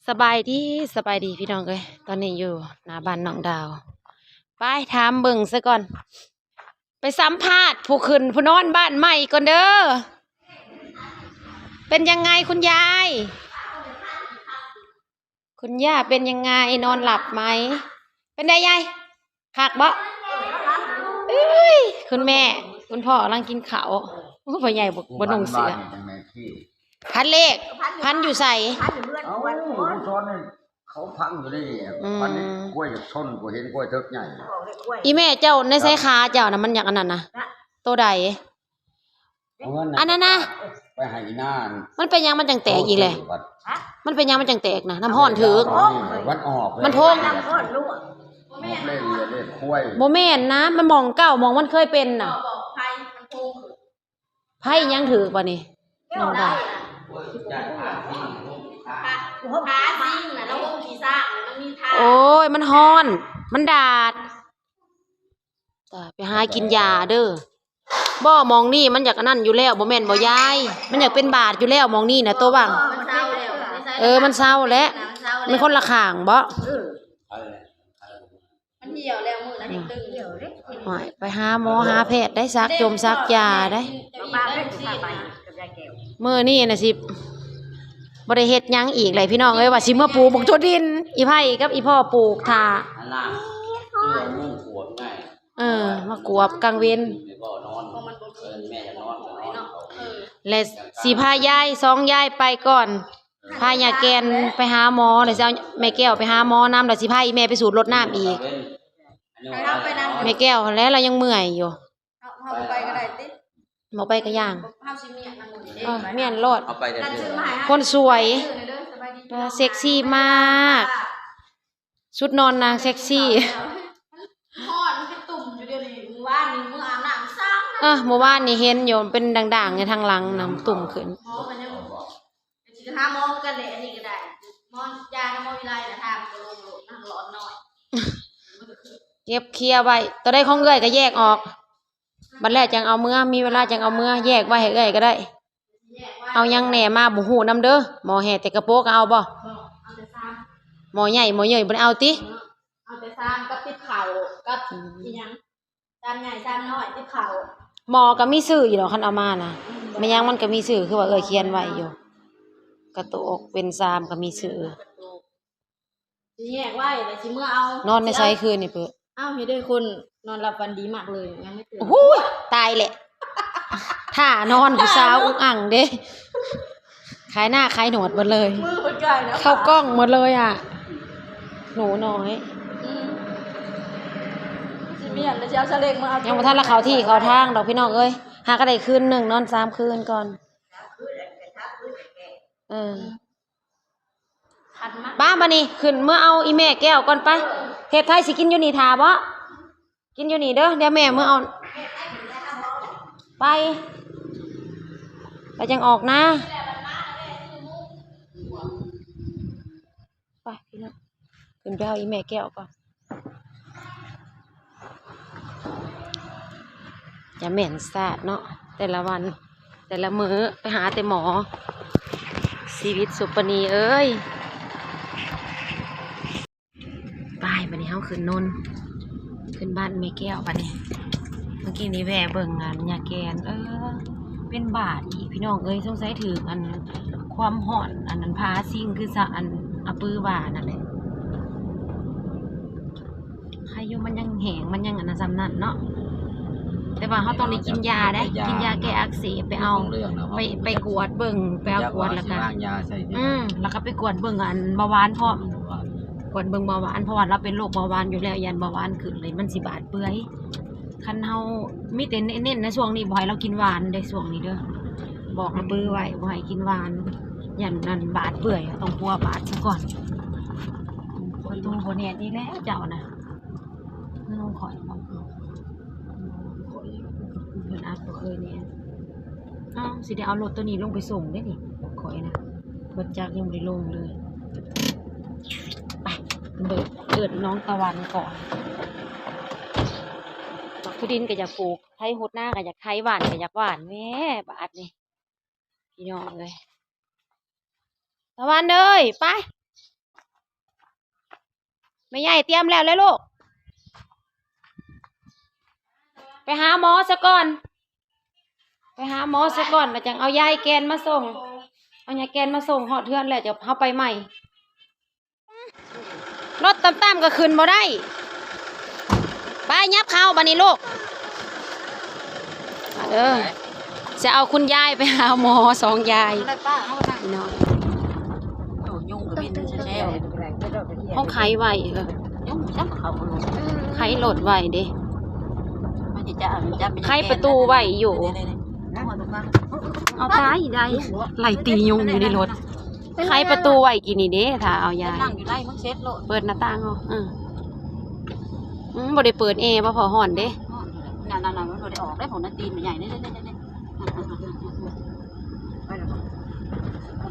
ສະບາຍດີ ສະບາຍດີພີ່ນ້ອງເອີຍ ຕອນນີ້ຢູ່ໜ້າບ້ານນ້ອງດາວ ໄປຖາມເບິ່ງຊະກ່ອນ ໄປສຳພາດຜູ້ຂຶ້ນຜູ້ນອນບ້ານໃໝ່ກ່ອນເດີ. ເປັນຍັງໄງຄຸນຍາຍ? ຄຸນຍ່າເປັນຍັງໄງ? ນອນຫຼັບໄໝ? ເປັນໃດຍາຍ? ຄັກບໍ່? ເອີຍ ຄຸນແມ່ ຄຸນພໍ່ກຳລັງກິນເຂົ້າ. ໂອ້ ພໍ່ໃຫຍ່ບໍ່ ບໍ່ນຸ່ງເສື້ອ. ຝັນເລກ ຝັນຢູ່ໃສ? ເອົ້າ ຜູ້ສອນນີ້ເຂົາຟັງຢູ່ນີ້ ອືມ ຝັນເຫັນຄວາຍຢາກຊົນ ບໍ່ເຫັນຄວາຍເຖິກໃຫຍ່. ອີແມ່ເຈົ້າໃນໃສ ຂາເຈົ້ານະ ມັນຢາກອັນນັ້ນນະ ໂຕໃດ? ອັນນັ້ນນະ ໄປໃຫ້ອີນາ ມັນເປັນຫຍັງມັນຈັ່ງແຕກອີກແຫຼະ? ມັນເປັນຫຍັງມັນຈັ່ງແຕກນະ? ນ້ຳຮ້ອນຖືກ ມັນອອກ ມັນໂພງ ນ້ຳຮ້ອນລວກ ບໍ່ແມ່ນນະ ມັນໝ່ອງເກົ່າ ໝ່ອງມັນເຄີຍເປັນນະ. ໄຟຫຍັງຖືກບາດນີ້ ນ້ອງດາວ? ໂອ້ຍ ມັນຮ້ອນ ມັນດາດ. ໄປຫາກິນຢາເດີ. ບໍ່ ໝ່ອງນີ້ມັນຢາກອັນນັ້ນຢູ່ແລ້ວ ບໍ່ແມ່ນບໍ່ຍາຍ? ມັນຢາກເປັນບາດຢູ່ແລ້ວ ໝ່ອງນີ້ນະ ໂຕຫວ່າງ ເອີ ມັນເຊົາແລ້ວ. ມັນຄົນລະຂ້າງບໍ? ມັນຫ່ຽວແລ້ວ ມື້ລະແຮງຕຶງ. ໂອ້ຍ ໄປຫາໝໍຫາແພດໄດ້ ສັກຈົມສັກຢາໄດ້. ມື້ນີ້ນະຊິບໍ່ໄດ້ເຮັດຫຍັງອີກແຫຼະພີ່ນ້ອງເອີຍ ວ່າຊິເມືອປູກບັກຖົ່ວດິນ ອີ່ໄພກັບອີ່ພໍ່ປູກຖ້າ. ເອີ ມາກວບກາງເວັນ. ແລະຊິພາຍາຍສອງຍາຍໄປກ່ອນ ພາຍາແກ່ນໄປຫາໝໍ ແລ້ວຊິເອົາແມ່ແກ້ວໄປຫາໝໍນຳ ແລ້ວຊິພາອີ່ແມ່ໄປສູດລົດນ້ຳອີກ. ແມ່ແກ້ວຫັ້ນແຫຼະ ລາວຍັງເມື່ອຍຢູ່. ເຮົາ ເຮົາບໍ່ໄປກໍໄດ້ຕິ? ບໍ່ໄປກໍຢ່າງ ເຮົາຊິມ້ຽນນຳໝູ່ເດ້. ເອີ ມ້ຽນໂລດ ຄົນສວຍ ເຊັກຊີມາກ. ຊຸດນອນນາງເຊັກຊີ ຮ້ອນ ມັນເປັນຕຸ່ມຢູ່ດຽວນີ້. ມື້ວານນີ້ ມື້ອາບນ້ຳຊາວ ເອີ ມື້ວານນີ້ເຫັນຢູ່ ເປັນດ່າງໆຢູ່ທາງຫຼັງນະ ຕຸ່ມຂຶ້ນ. ໝໍກໍຍັງ ຊິຫາໝໍຄືກັນແຫຼະ ອັນນີ້ກໍໄດ້ ໝໍຢາກັບໝໍວິໄລນະ ທາງບໍ່ລົງໂລດ ນາງຫຼອນນ້ອຍ ເກັບເຄຍໄວ້ ໂຕໃດຂອງເອື້ອຍກໍແຍກອອກ ບັດແລ້ວຈັ່ງເອົາເມືອ ມີເວລາຈັ່ງເອົາເມືອ ແຍກໄວ້ໃຫ້ເອື້ອຍກໍໄດ້. ເອົາຫຍັງແດ່ມາບໍ່ຮູ້ນຳເດີ ໝໍແຫ່ແຕ່ກະໂປກໍເອົາບໍ່? ໝໍໃຫຍ່ໝໍເຍີ້ຍບໍ່ໄດ້ເອົາຕິ? ເອົາແຕ່ຊາມກັບຕິບເຂົ້າກັບ ອືມ ອີຫຍັງ ຊາມໃຫຍ່ຊາມນ້ອຍຕິບເຂົ້າ. ໝໍກໍມີຊື່ຢູ່ດອກ ຄັນເອົາມານະ ອືມ ແມ່ນຫຍັງມັນກໍມີຊື່ ຄືວ່າເອື້ອຍຂຽນໄວ້ຢູ່ ກະໂຕກເປັນຊາມກໍມີຊື່. ຊິແຍກໄວ້ ແລ້ວຊິເມືອເອົາ. ນອນໃນໃສຄືນນີ້ເປີ? ເອົ້າ ເຮັດໃຫ້ຄົນນອນຫຼັບຝັນດີມາກເລີຍ ຍັງໄມ່ຕື່ນ. ໂອ້ໂຫ ຕາຍແຫຼະ ທ່ານອນຜູ້ສາວອຸກອັ່ງເດ້ ຂາຍໜ້າຂາຍໜວດໝົດເລີຍ ມືເພິ່ນກາຍນະ ເຂົ້າກ້ອງໝົດເລີຍອະ ໜູນ້ອຍ. ອືມ ຊິມ້ຽນແລ້ວຊິເອົາສະເລັງມາເອົາ. ຍັງບໍ່ທັນລະເຂົ້າທີ່ເຂົ້າທາງດອກພີ່ນ້ອງເອີຍ ຫາກໍໄດ້ຄືນໜຶ່ງ ນອນສາມຄືນກ່ອນ. ເອີ ອືມ ປະ ບາດນີ້ຂຶ້ນເມືອເອົາອີ່ແມ່ແກ້ວກ່ອນໄປ. ເທບໄທຊິກິນຢູ່ນີ້ຖ້າບໍ? ກິນຢູ່ນີ້ເດີ ດຽວແມ່ເມືອເອົາ ໄປ ແລ້ວຈັ່ງອອກນາ. ໄປພີ່ນ້ອງ ຂຶ້ນໄປເອົາອີ່ແມ່ແກ້ວກ່ອນ. ຈະແມ່ນຊາດເນາະ ແຕ່ລະວັນ ແຕ່ລະມື້ໄປຫາແຕ່ໝໍ. ຊີວິດສຸປະນີເອີຍ. ໄປ ບາດນີ້ເຮົາຂຶ້ນໂນນ ຂຶ້ນບ້ານແມ່ແກ້ວບາດນີ້. ເມື່ອກີ້ນີ້ແວ່ເບິ່ງອັນຍາແກນ ເອີ ເປັນບາດອີກພີ່ນ້ອງເອີຍ ສົງໄສຖືກອັນຄວາມຮ້ອນອັນນັ້ນພາຊິງ ຄືສະອັນອາປືວ່ານັ້ນແຫຼະ. ໃຄຢູ່ ມັນຍັງແຫ້ງ ມັນຍັງອັນນັ້ນສ່ຳນັ້ນເນາະ ແຕ່ວ່າເຮົາຕ້ອງໄດ້ກິນຢາເດ້ ກິນຢາແກ້ອັກເສບ ໄປເອົາ ໄປ ໄປກວດເບິ່ງ ໄປເອົາກວດ ແລ້ວກໍ ອືມ ແລ້ວກໍໄປກວດເບິ່ງອັນເບົາຫວານພ້ອມ ກວດເບິ່ງເບົາຫວານ ເພາະວ່າລາວເປັນໂລກເບົາຫວານຢູ່ແລ້ວ ຢ້ານເບົາຫວານຂຶ້ນເລີຍ ມັນຊິບາດເປື່ອຍ. ຄັນເຮົາມີແຕ່ເນັ້ນໃນຊ່ວງນີ້ ບໍ່ໃຫ້ລາວກິນຫວານເດ້ ຊ່ວງນີ້ເດີ ບອກອາປືໄວ້ ບໍ່ໃຫ້ກິນຫວານ ຢ້ານນັ້ນບາດເປື່ອຍ ຕ້ອງປົວບາດຊະກ່ອນ. ປະຕູບໍ່ແໜ້ນອີກແລ້ວເຈົ້ານະ ເຮືອນຂອງຂ້ອຍບໍ່ ເພິ່ນອາດບໍ່ເຄີຍແໜ້ນ. ອ້າວ ຊິໄດ້ເອົາລົດໂຕນີ້ລົງໄປສົ່ງເດ້ນີ້ ຂ້ອຍນະ ລົດຈັກຍັງບໍ່ໄດ້ລົງເລີຍ. ໄປ ເບິ່ງ ເອີ້ນນ້ອງຕາວັນກ່ອນ. ໝາກຖົ່ວດິນກໍຢາກປູກ ໄຖຫົດນາກໍຢາກໄຖ ຫວ່ານກໍຢາກຫວ່ານ ແມ້ບາດນີ້ ພີ່ນ້ອງເອີຍ. ຕາວັນເອີຍ ໄປ ແມ່ໃຫຍ່ຕຽມແລ້ວແຫຼະລູກ ໄປຫາໝໍຊະກ່ອນ ໄປຫາໝໍຊະກ່ອນ ແລ້ວຈັ່ງເອົາຢາຍແກນມາສົ່ງ ເອົາຢາຍແກນມາສົ່ງ ຮອດເຮືອນແລ້ວຈະ ເຮົາໄປໃໝ່. ລົດຕ່ຳໆກໍຂຶ້ນບໍ່ໄດ້ ໄປ ຫຍັບເຂົ້າບາດນີ້ລູກ ເອີ ຈະເອົາຄຸນຍາຍໄປຫາໝໍສອງຍາຍ ພີ່ນ້ອງ ໂອ້ ຍຸງກໍບິນແຊວ ເຮົາໄຂໄວ້ ເອີ ຍຸງຈັບເຂົ້າ ໄຂລົດໄວ້ເດ້ ມັນຊິຈະເອົາຈັບ ໄຂປະຕູໄວ້ຢູ່ ເອົາຕາຍໄດ້ ໄລ່ຕີຍຸງຢູ່ໃນລົດ ໄຂປະຕູໄວ້ກີ້ນີ້ເດ້ ຖ້າເອົາຢາຍ ນັ່ງຢູ່ໃນ ມຶງເຊັດໂລດ ເປີດໜ້າຕ່າງເອົາ ເອີ ອືມ ບໍ່ໄດ້ເປີດແອບໍ່ ເພາະຮ້ອນເດ້ ນັ້ນໆ ມັນບໍ່ໄດ້ອອກໄດ້ ຂອງນັ້ນຕີນມັນໃຫຍ່ເດ້ ເດ້ ເດ້ ເດ້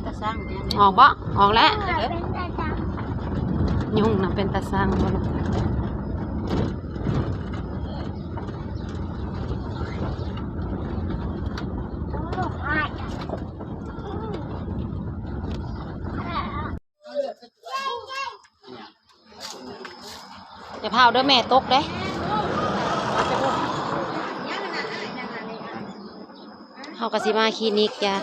ຕາຊ່າງ ອອກບໍ່? ອອກແລ້ວ ຍຸງນະເປັນຕາຊ່າງບໍ່ລູກ? ຢ່າພາວເດີແມ່ຕົກເດ້ ເຮົາກໍຊິມາຄລີນິກຢາ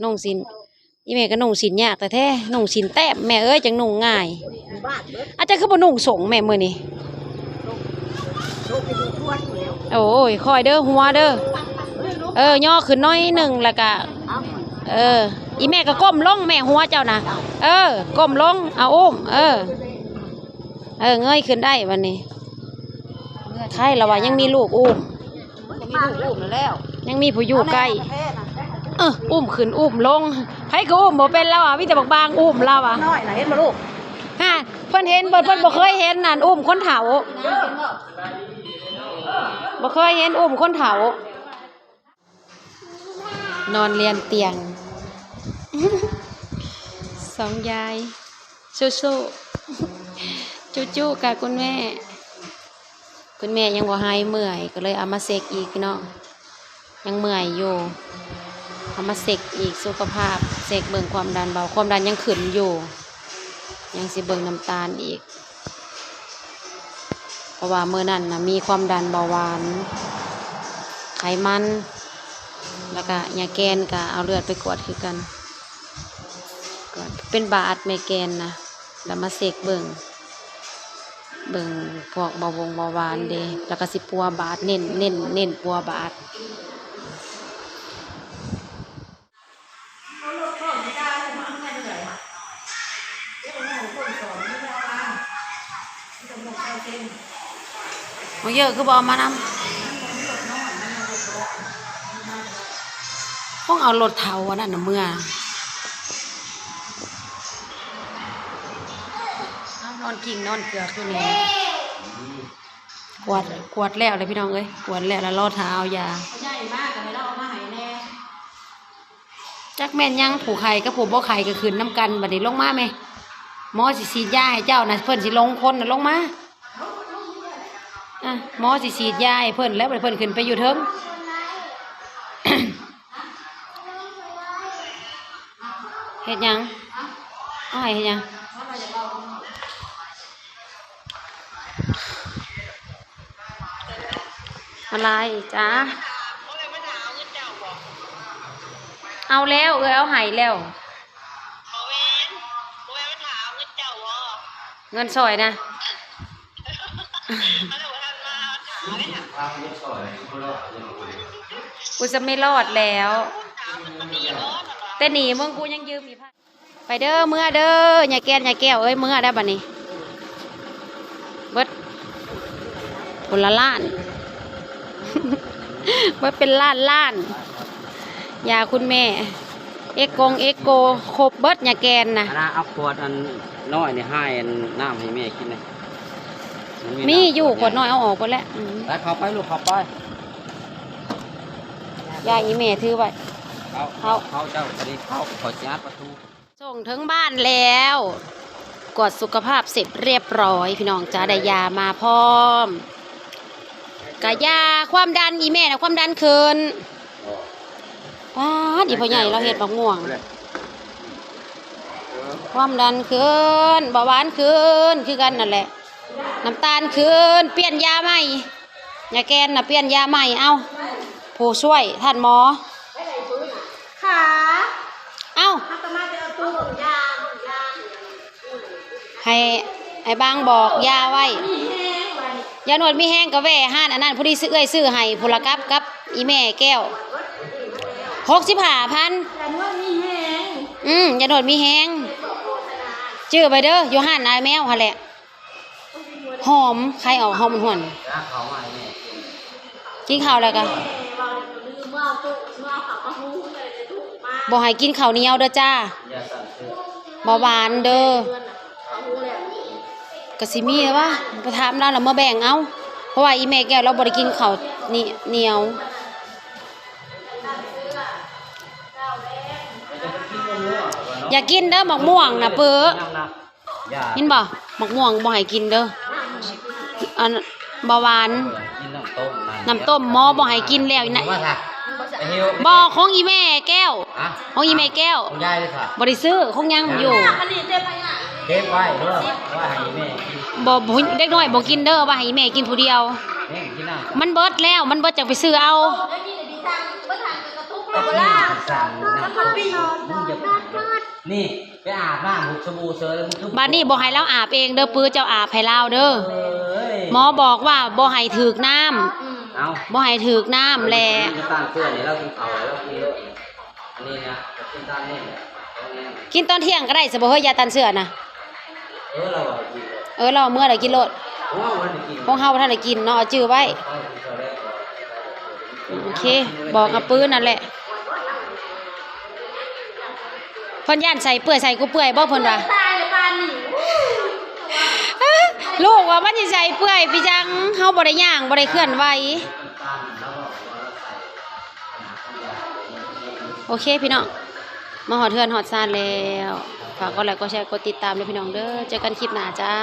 ນຸ່ງສິ້ນ ອີແມ່ກໍນຸ່ງສິ້ນຍາກແທ້ໆ ນຸ່ງສິ້ນແຕ້ມແມ່ເອີຍ ຈັ່ງນຸ່ງງ່າຍ ອາຈານຄືບໍ່ນຸ່ງສົ້ງແມ່ມື້ນີ້? ໂອ້ຍ ຄ່ອຍເດີ ຫົວເດີ ເອີ ຍໍຂຶ້ນໜ້ອຍໜຶ່ງ ແລ້ວກະ ເອີ ອີແມ່ກໍກົ້ມລົງ ແມ່ຫົວເຈົ້ານະ ເອີ ກົ້ມລົງ ເອົາອຸ້ມ ເອີ ເອີ ເງີຍຂຶ້ນໄດ້ບາດນີ້ ໄຄລະວ່າຍັງມີລູກອຸ້ມ ບໍ່ມີລູກອຸ້ມແລ້ວ ຍັງມີຜູ້ຢູ່ໃກ້ ເອີ ອຸ້ມຂຶ້ນອຸ້ມລົງ ໃຜກໍອຸ້ມບໍ່ເປັນລາວວ່າ ມີແຕ່ບັກບາງອຸ້ມລາວວ່າ ນ້ອຍນະ ເຫັນບໍ່ລູກ? ຫາ ເພິ່ນເຫັນ ເພິ່ນ ເພິ່ນບໍ່ເຄີຍເຫັນອັນອຸ້ມຄົນເຖົ້າ ບໍ່ເຄີຍເຫັນອຸ້ມຄົນເຖົ້າ ນອນລຽນຕຽງ ສອງຍາຍ ສູ້ໆ ຈູ້ໆ ກັບຄຸນແມ່ ຄຸນແມ່ຍັງບໍ່ຫາຍເມື່ອຍ ກໍເລີຍເອົາມາເຊັກອີກພີ່ນ້ອງ ຍັງເມື່ອຍຢູ່ ເອົາມາເຊັກອີກ ສຸຂະພາບ ເຊັກເບິ່ງຄວາມດັນເບົາ ຄວາມດັນຍັງຂຶ້ນຢູ່ ຍັງຊິເບິ່ງນ້ຳຕານອີກ ເພາະວ່າມື້ນັ້ນນະມີຄວາມດັນເບົາຫວານ ໄຂມັນ ແລ້ວກະຍາແກນກະເອົາເລືອດໄປກວດຄືກັນ ກະເປັນບາດແມ່ແກນນະ ແລ້ວມາເຊັກເບິ່ງ ເບິ່ງພວກເບົາວົງເບົາຫວານເດ້ ແລ້ວກະຊິປົວບາດ ເນັ້ນ ເນັ້ນ ເນັ້ນປົວບາດ. ບັກເຢີ້ຄືບໍ່ເອົາມານຳ? ຄົງເອົາລົດເຖົ້າອັນນັ້ນນະເມືອ. ເອົານອນກິ້ງນອນເກືອກຢູ່ນີ້. ກວດ ກວດແລ້ວເລີຍພີ່ນ້ອງເອີຍ ກວດແລ້ວລະລໍຖ້າເອົາຢາ. ໃຫຍ່ມາກກໍໃຫ້ລາວເອົາມາໃຫ້ແດ່. ຈັກແມ່ນຫຍັງ ຜູ້ໄຂ້ກັບຜູ້ບໍ່ໄຂ້ກໍຂຶ້ນນຳກັນ. ບັດນີ້ລົງມາແມ່ ໝໍຊິສີດຢາໃຫ້ເຈົ້ານະ ເພິ່ນຊິລົງຄົນນະ ລົງມາ. ອ່ະ ໝໍຊິສີດຢາໃຫ້ເພິ່ນແລ້ວ ບັດນີ້ເພິ່ນຂຶ້ນໄປຢູ່ເທິງ. ເຮັດຫຍັງ? ເອົາໃຫ້ເຮັດຫຍັງ? ມາລາຍຈ້າ. ເອົາແລ້ວ ເອື້ອຍເອົາໃຫ້ແລ້ວ. ເງິນຊ່ອຍນະ. ກູຈະໄມ່ລອດແລ້ວ. ແຕ່ໜີມຶງ ກູຍັງຢືມອີກ. ໄປເດີ ເມືອເດີ ຍາແກນ ຍາແກ້ວເອີຍ ເມືອໄດ້ບັດນີ້. ເບິດຄົນລະລ້ານ ເບິດເປັນລ້ານລ້ານ. ຢາຄຸນແມ່ ເອັກກົງເອັກໂກ ຄົບເບິດ ຍາແກນນະ. ອັນນະ ເອົາຂວດອັນນ້ອຍນີ້ ໃຫ້ອັນນ້ຳໃຫ້ແມ່ກິນນະ. ມັນມີ ມີຢູ່ ນ້ຳຂວດໃຫຍ່ ຂວດນ້ອຍ ເອົາອອກເບິດແລ້ວ. ອືມ ໄປ ເຂົ້າໄປລູກ ເຂົ້າໄປ. ຢາອີແມ່ຖືໄວ້. ເຂົ້າ ເຂົ້າ ເຂົ້າເຈົ້າ ຕອນນີ້ເຂົ້າ ຂ້ອຍຊິອັດປະຕູ. ສົ່ງເຖິງບ້ານແລ້ວ ກວດສຸຂະພາບເສັດຮຽບຮ້ອຍ ພີ່ນ້ອງຈ໋າ ໄດ້ຢາມາພ້ອມ ກະຢາຄວາມດັນ ອີແມ່ນະຄວາມດັນຂຶ້ນ. ປາດ ອີພໍ່ໃຫຍ່ລາວເຮັດບັກມ່ວງ ຄ ຄວາມດັນຂຶ້ນ ເບົາຫວານຂຶ້ນ ຄືກັນນັ້ນແຫຼະ ນ້ຳຕານຂຶ້ນ ປ່ຽນຢາໃໝ່ ຍາແກນນະປ່ຽນຢາໃໝ່. ເອົ້າ ຜູ້ຊ່ວຍທ່ານໝໍ ຂາ ເອົ້າ ເຮົາກໍມາແຕ່ເອົາຕູ້ເບິ່ງຢາ ເບິ່ງຢາ ໃຫ້ ໃຫ້ບາງບອກຢາໄວ້ ມີແຮງວ່ານີ້ ຢານວດມີແຮງກໍແວ່ຮ້ານອັນນັ້ນ ພໍດີຊື້ ເອື້ອຍຊື້ໃຫ້ ຜູ້ລະກັບກັບອີ່ແມ່ແກ້ວ ຫົກສິບຫ້າພັນ ຢານວດມີແຮງ ອືມ ຢານວດມີແຮງ ຈື່ໄວ້ເດີ ຢູ່ຮ້ານອ້າຍແມວຫັ້ນແຫຼະ ຫອມ ໄຄອອກຫອມຫວນໆ. ກິນເຂົ້າແລ້ວກະ ບໍ່ໃຫ້ກິນເຂົ້າໜຽວເດີຈ້າ ເບົາຫວານເດີ. ກະຊິມີແລ້ວວະ ໄປຖາມລາວລະມາແບ່ງເອົາ ເພາະວ່າອີ່ແມ່ແກ້ວລາວບໍ່ໄດ້ກິນເຂົ້າໜຽວ. ຢ່າກິນເດີ ໝາກມ່ວງນະ ເປີ ຍິນບໍ່? ໝາກມ່ວງບໍ່ໃຫ້ກິນເດີ ອັນ ເບົາຫວານ ກິນນ້ຳຕົ້ມນັ້ນ ນ້ຳຕົ້ມໝໍບໍ່ໃຫ້ກິນແລ້ວນະ ບໍ່ ຂອງອີ່ແມ່ແກ້ວ ຮະ? ຂອງອີ່ແມ່ແກ້ວ ຂອງຍາຍເລີຍຄ່ະ ບໍ່ໄດ້ຊື້ ຂອງຍັງຢູ່ ເກັບໄວ້ເດີ ໄວ້ໃຫ້ອີ່ແມ່ກິນ ບໍ່ ເດັກນ້ອຍບໍ່ກິນເດີ ໄວ້ໃຫ້ອີ່ແມ່ກິນຜູ້ດຽວ ແມ່ກິນນ້ຳ ມັນເບິດແລ້ວ ມັນເບິດຈັ່ງໄປຊື້ເອົາ ນີ້ ໄປອາບນ້ຳ ສະບູເຊີຍ ບາດນີ້ບໍ່ໃຫ້ລາວອາບເອງເດີ ປືເຈົ້າອາບໃຫ້ລາວເດີ ເອີຍ ໝໍບອກວ່າບໍ່ໃຫ້ຖືກນ້ຳ ເອົ້າ ບໍ່ໃຫ້ຖືກນ້ຳແຫຼະ ຕາງເຊື່ອນີ້ ລາວກິນເຂົ້າແລ້ວ ລາວກິນໂລດ ອັນນີ້ນະ ກິນຕາມນີ້ແຫຼະ ກິນຕອນທ່ຽງກໍໄດ້ ສະບໍ່ເຮີ້ຍ ຢາຕ້ານເຊື້ອນະ ເອີ ລາວເອົາກິນ ເອີ ລາວເອົາເມືອແລ້ວກິນໂລດ ຂອງເຮົາບໍ່ທັນໄດ້ກິນເນາະ ຈື່ໄວ້ ໂອເຄ ບອກອາປືນັ້ນແຫຼະ ເພິ່ນຢ້ານໃສ່ເປື່ອຍໃສ່ກູເປື່ອຍບໍ່ ເພິ່ນວ່າ ລູກວ່າມັນຊິໃສ່ເປື່ອຍ ເປັນຫຍັງ ເຮົາບໍ່ໄດ້ຍ່າງ ບໍ່ໄດ້ເຄື່ອນໄຫວ. ໂອເຄພີ່ນ້ອງ ມາຮອດເຮືອນຮອດຊານແລ້ວ ຝາກກົດໄລກົດແຊກົດຕິດຕາມເດີພີ່ນ້ອງເດີ ເຈີກັນຄລິບໜ້າຈ້າ.